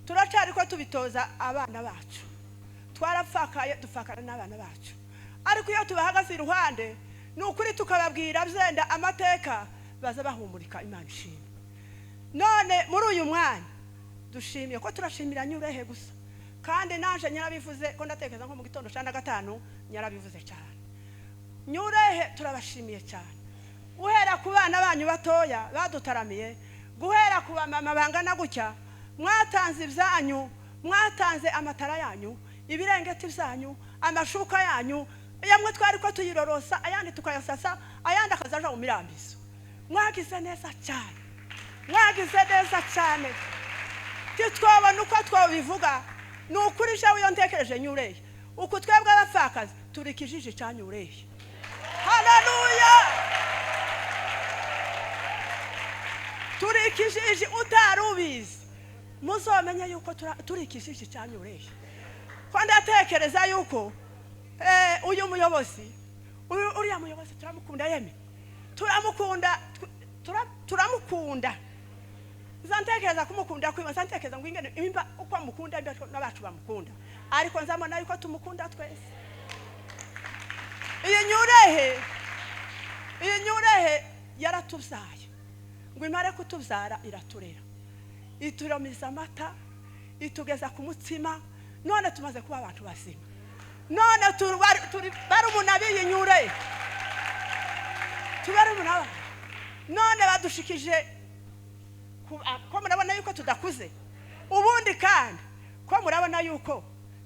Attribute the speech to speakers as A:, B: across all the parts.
A: Turacyari ko tubitoza abana bacu. Twarapfakaye, dupfakana n'abana bacu, ariko iyo tubahagaze iruhande, ni ukuri, tukababwira byenda amateka, baza bahumurika. Imana ishimwe. None muri uyu mwanya dushimiye ko turashimira Nyurehe gusa, kandi naje nyarabivuze ko ndatekereza nko mu gitondo cya na gatanu nyarabivuze cyane. Nyurehe, turabashimiye cyane, guhera ku bana banyu batoya badutaramiye, guhera ku bamama bangana gutya mwatanze ibyanyu, mwatanze amatara yanyu, ibirengeti byanyu, amashuka yanyu, yamwe twari ko tuyirorosa, ayandi tukayasasa, ayandi akaza aja mu mirambizo. Mwagize neza cyane, mwagize neza cyane, ntitwabona uko twabivuga. Ni ukuri, jewe iyo ntekereje Nyurehe, uku twebwe abapfakazi turi ikijiji cya Nyurehe. Haleluya! Turi ikijiji. Utari ubizi, muzomenye yuko turi ikijiji cya Nyurehe. Ko ndatekereza yuko uyu muyobozi, uriya muyobozi turamukunda, yeme turamukunda, turamukunda. Nza kumukunda kwiba, nza ntekereza ngo ingene imba uko amukunda, imba n'abacu bamukunda, ariko nzabona yuko tumukunda twese. Iyi Nyurehe, iyi Nyurehe yaratubyaye, ngo imare kutubyara iraturera, ituramiza amata, itugeza ku mutsima, none tumaze kuba abantu bazima. None turi barumuna b'iyi Nyurehe, turi barumuna bayo. None badushikije ko murabona yuko tudakuze ubundi, kandi ko murabona yuko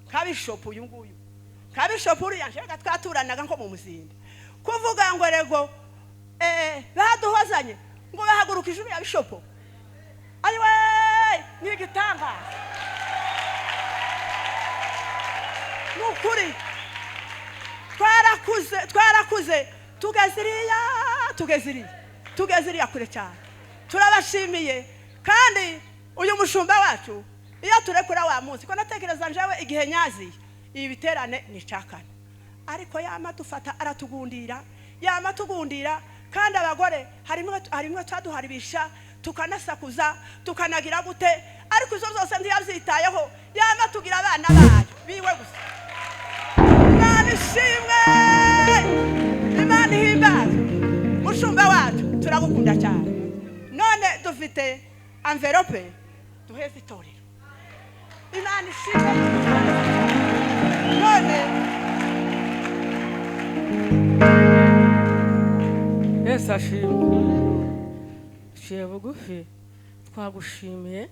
A: nka bishopu uyu nguyu, nka bishopu uriya nshaka twaturanaga nko mu Muzinda, kuvuga ngo rego baduhozanye, ngo bahaguruka ijuru ya bishopu, ayiwe, ni igitangaza. Ni ukuri, twarakuze, twarakuze, tugeze iriya, tugeze iriya, tugeze iriya kure cyane. Turabashimiye. Kandi uyu mushumba wacu, iyo turekura wa munsi, ko natekereza njewe igihe nyaziye ibi biterane ni icakane, ariko yama dufata aratugundira, yama tugundira. Kandi abagore harimwo twaduharibisha, tukanasakuza, tukanagira gute, ariko izo zose ntiyabyitayeho, yama tugira abana bayo biwe gusa. Imana ishimwe, Imana ihimbaze. Mushumba wacu, turagukunda cyane. None dufite enveloppe duheze itorero. Imana ishimwe. None
B: Yesu ashimwe. Ciye bugufi, twagushimiye,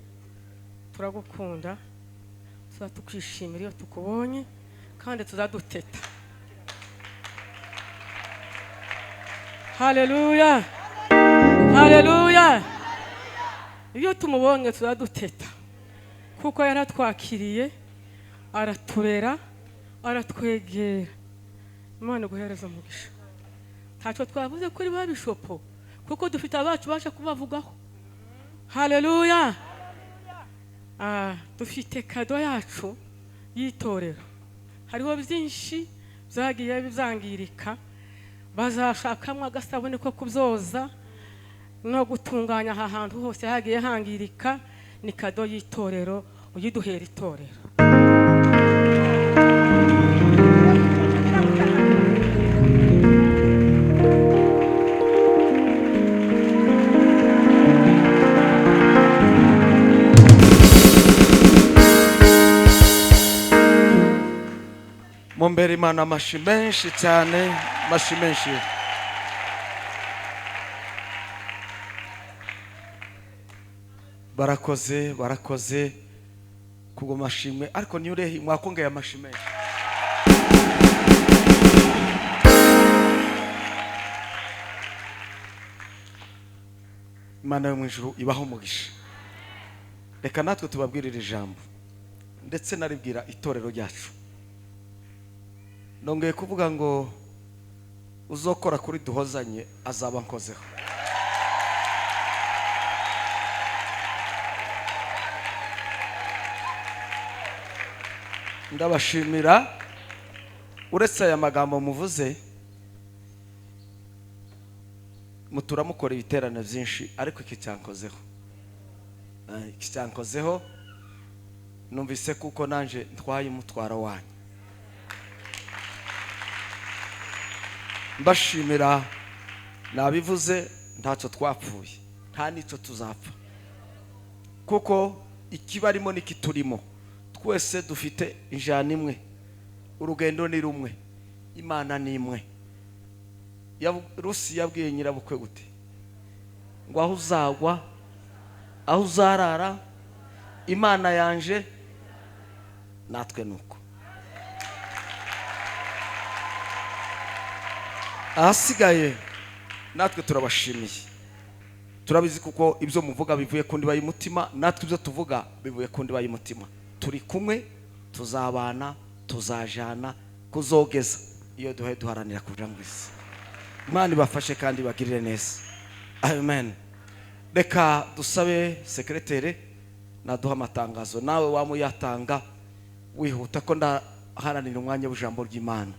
B: turagukunda, tuza tukwishimira iyo tukubonye, kandi tuzaduteta. Haleluya, haleluya! Iyo tumubonye tuzaduteta, kuko yaratwakiriye, araturera, aratwegera. Imana iguhereza umugisha. Ntacyo twavuze kuri ba bishopo, kuko dufite abacu baje kubavugaho. Haleluya! Dufite cadeau yacu y'itorero. Hariho byinshi byagiye byangirika, bazashakamo agasabune ko kubyoza no gutunganya aha hantu hose hagiye hangirika. Ni cadeau y'itorero, uyiduhera itorero.
C: Mumbere Imana amashi menshi cyane, amashi menshi. Barakoze, barakoze kubwo mashimwe, ariko Nyurehe mwakongeye amashi menshi. Imana yo mu ijuru ibaho umugisha. Reka natwe tubabwirire ijambo, ndetse naribwira itorero ryacu. Nongeye kuvuga ngo uzokora kuri Duhozanye azaba nkozeho. Ndabashimira. Uretse aya magambo muvuze, mutura mukora ibiterane byinshi, ariko iki cyankozeho. Iki cyankozeho. Numvise kuko nanje ntwaye umutwaro wanyu. Mbashimira, nabivuze, ntacyo twapfuye, nta n'icyo tuzapfa, kuko ikibarimo n'ikiturimo twese dufite injyana imwe, urugendo ni rumwe, Imana ni imwe. Rusi yabwiye nyirabukwe gute? Ngo aho uzagwa, aho uzarara, Imana yanje natwe nuko. Ahasigaye natwe turabashimiye, turabizi kuko ibyo muvuga bivuye ku ndiba y'umutima, natwe ibyo tuvuga bivuye ku ndiba y'umutima. Turi kumwe, tuzabana, tuzajana kuzogeza iyo duhe duharanira kuja mu isi. Imana ibafashe kandi ibagirire neza. Amen. Reka dusabe sekeretere naduha amatangazo, nawe wamuyatanga wihuta ko ndaharanira umwanya w'ijambo ry'Imana.